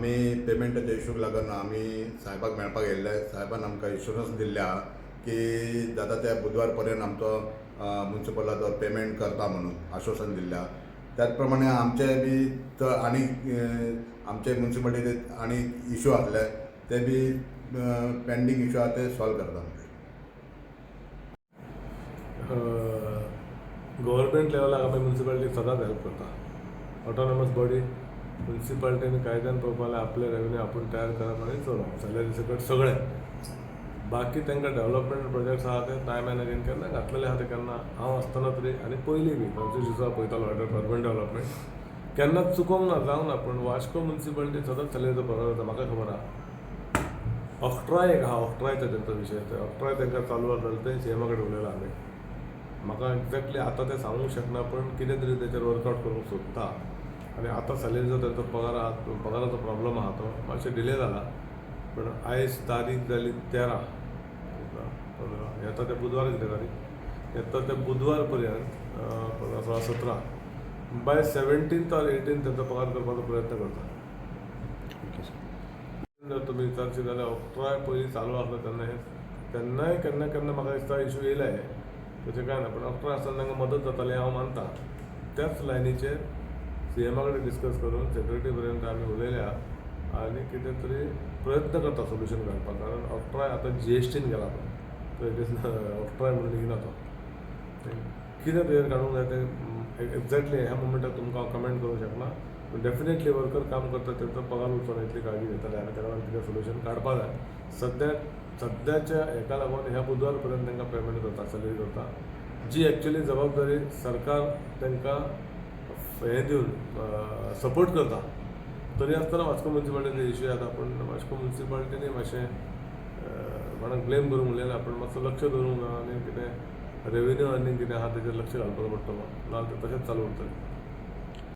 आमी पेमेंटाच्या इशूक लागून आमी साहेबाक मेळपाक येयल्ले. साहेबान आमकां इन्शुरन्स दिल्ले आहा की जाता त्या बुधवार पर्यंत आमचो मुन्सिपलाचो पेमेंट करता म्हणून आश्वासन दिल्लें आहा. त्याच प्रमाणे आमचे बी आनी आमचे मुन्सिपालिटीचे आनी इशू आसले, ते बी पेंडींग इशू आहा, ते सॉल्व करता. गव्हर्मेंट लेवलाक आमी म्युन्सिपालिटी सदांच हेल्प करता. ऑटोनॉमस बॉडी म्युन्सिपालिटीन कायद्यान पळोवपा जाल्यार आपले रेवेन्यू आपूण तयार करप आनी चलोवप, सॅलरी सकट सगळें. बाकी तांकां डेव्हलपमेंट प्रोजेक्ट्स आहा, ते टायम एन्ड अगेन केन्ना घातलेले आहा. ते केन्ना हांव आसतना तरी आनी पयलीं बी फ्रांसीस डिसोजा पळयतालो. अर्बन डेव्हलपमेंट केन्नाच चुकोवंक ना, जावंक ना. पूण वास्को म्युन्सिपालिटी सदांच सॅलरीचो प्रॉब्लम जाता, म्हाका खबर आहा. ऑक्ट्राय एक आहा, ऑक्ट्रायचो तेंचो विशय. ते ऑक्ट्राय तांकां चालू आसलेलो, तें सीएमा कडेन उलयला आमी. म्हाका एक्झॅक्टली आतां तें सांगूंक शकना, पण कितें तरी तेचेर वर्कआवट करूंक सोदता. आनी आतां सॅलरीचो तेंचो पगार आहा, पगाराचो प्रॉब्लम आहा, तो मातशें डिले जाला. पूण आयज तारीख जाली 13, 14, येता ते बुधवार. कितें तारीख? येता ते बुधवार पर्यंत, 15, 16, 17, बाय 17th or 18th तेंचो पगार करपाचो प्रयत्न करता. Okay sir. जर तुमी विचारशी जाल्यार ऑक्ट्राय पयलीं चालू आसलो तेन्ना हे तेन्नाय केन्ना केन्ना म्हाका दिसता इशू येयले, तशें कांय ना. पूण ऑक्ट्राय आसतना तांकां मदत जाताली, हांव मानता. त्याच लायनीचेर सीएमा कडेन डिस्कस करून सेक्रेटरी पर्यंत आमी उलयल्या आनी कितें तरी प्रयत्न करता सोल्युशन काडपाक. कारण ऑक्ट्राय आतां जीएसटीन गेला तो, it is octroi म्हणून येयना तो. कितें तेजेर काडूंक जाय तें एक्झॅक्टली ह्या मुमेंटाक तुमकां हांव कमेंट करूंक शकना. पूण डेफिनेटली वर्कर काम करता, तेंचो पगार उरचो ना इतली काळजी घेतले आनी ताका लागून कितें सोल्युशन काडपा जाय. सद्या सद्याच्या हेका लागून ह्या बुधवार पर्यंत तांकां पेमेंट करता, सॅलरी करता. जी एक्चुअली जबाबदारी सरकार तांकां हें दिवन सपोर्ट करता, तरी आसतना वास्को म्युन्सिपालिटीचे इश्यू येता. पूण वास्को म्युन्सिपालिटीनी मातशें, कोणाक ब्लेम करूंक उलयना, पूण मातसो लक्ष दवरूंक ना आनी कितें रेवेन्यू आनी कितें आहा तेजेर लक्ष घालपाक पडटलो, ना तें तशेंच चालू उरतलें.